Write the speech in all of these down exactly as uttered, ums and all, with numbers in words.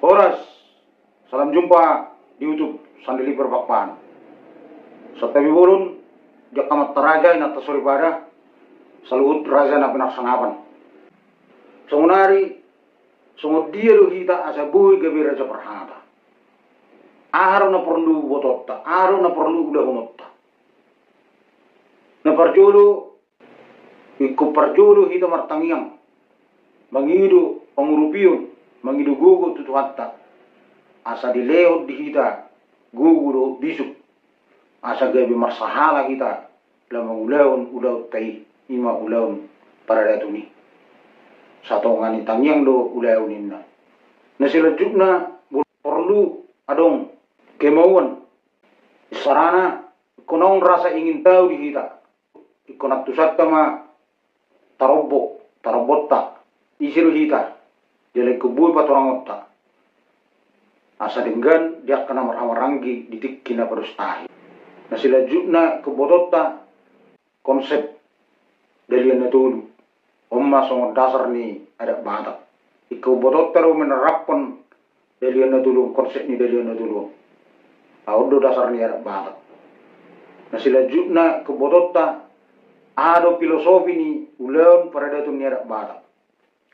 Horas, salam jumpa di YouTube Sandeliver Pakpahan. Santabi bolon di angka amanta raja, inanta soripada, saluhut raja na pinarsangapan. Songonari, songon dia do hita asa boi gabe raja parhata? Aha do na porlu botonta, aha do na porlu ulahononta? Na parjolo, ingkon parjolo hita martangiang, mangido pangurupion, mangido gogo tu Tuhanta, asa dilehon di hita gogo dohot bisuk, asa gabe marsahala hita laho mangulahon ulaonta i, i ma ulaon paradaton i. Satonga ni tangiang do ulaon, ninna. Na selanjutna, porlu adong kemauan, isarana, ingkon adong rasa ingin tahu di hita. Ingkon antusanta ma tarombok, tarombokta, ise do hita, jala ingkon boi patorangonta, asa denggan di angka na marhahamaranggi di tingki na pados tahi. Na selanjutna, ingkon botonta konsep Dalihan Na Tolu. On ma songon dasar ni adat Batak. Ingkon botonta do menerapkan Dalihan Na Tolu on, konsep ni Dalihan Na Tolu on. Aha, on do dasar ni adat Batak. Na selanjutna, ingkon botonta aha do filosofi ni ulaon paradaton ni adat Batak.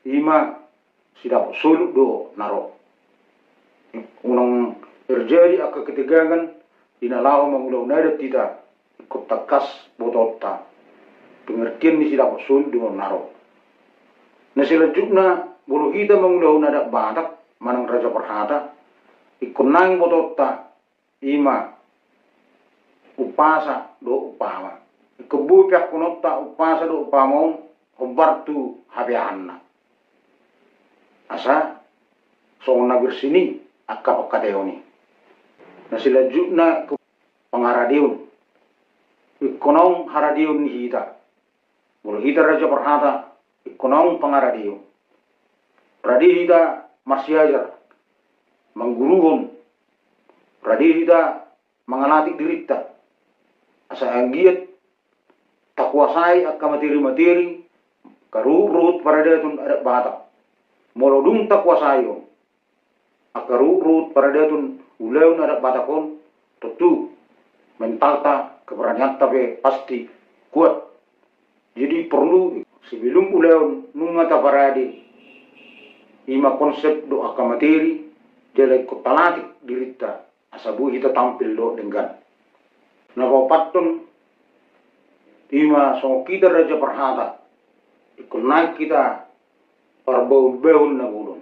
I ma sidapot solup do na ro. Unang terjadi angka ketegangan di na laho mangulahon adat hita, ingkon tangkas botonta. Pengertian ni sidapot solup do na ro. Na selanjutna, molo hita mangulahon adat Batak manang raja parhata, ingkon naeng botonta, i ma umpasa dohot umpama. Ingkon boi peakkononta umpasa dohot umpama on hombar tu hapeahanna, asa songon na bersini angka pangkataion i. Na selanjutna, ingkon pangaradeon. Ingkon adong haradeon ni hita. Molo hita raja parhata, ingkon adong pangaradeon. Rade hita marsiajar, mangguruhon, rade hita mangalatik dirinta, asa anggiat takuasai angka materi-materi, angka ruhut-ruhut paradaton adat Batak. Molo dung takuasai on angka ruhut-ruhut paradaton ulaon adat Batak on, tontu mentalta, keberanianta pe pasti kuat. Jadi porlu, sebelum ulaon nunga taparade i ma konsep dohot angka materi, jala ingkon talatik dirinta asa boi hita tampil dohot denggan. Na paopathon, i ma songon hita raja parhata, ingkon naeng hita parbahulbahul na bolon.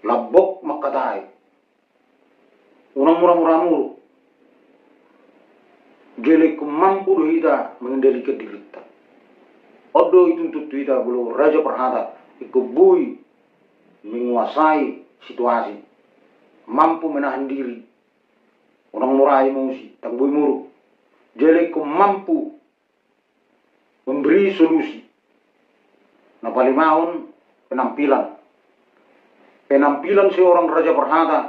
Lambok mangkatai, unang muramura muruk. Jala ingkon mampu do hita mengendalikan dirinta. On do dituntut tu hita molo raja parhata, ingkon boi menguasai situasi, mampu menahan diri, unang mura emosi, ndang boi muruk. Jala ingkon mampu memberi solusi. Na palimahon, penampilan. Penampilan seorang raja parhata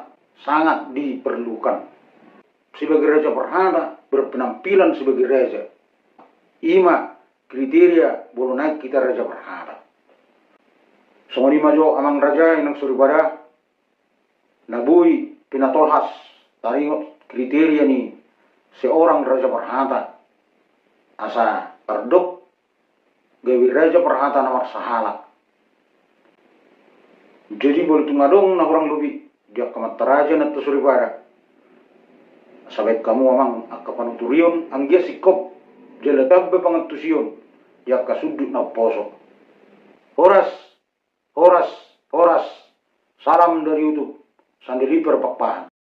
sangat diperlukan. Sebagai raja parhata, berpenampilan sebagai raja. I ma kriteria molo naeng hita raja parhata. Songon i ma jo, amang raja, inang soripada, na boi pinatolhas taringot kriteria ni seorang raja parhata, asa tardok gabe raja parhata na marsahala. Jadi molo tung adong na hurang lobi di angka amanta raja, inanta soripada, asa baen hamu, amang, angka panuturion, anggiat singkop jala tamba pangantusion di angka sundut na umposo. Horas, horas, horas. Salam dari YouTube Sandeliver Pakpahan.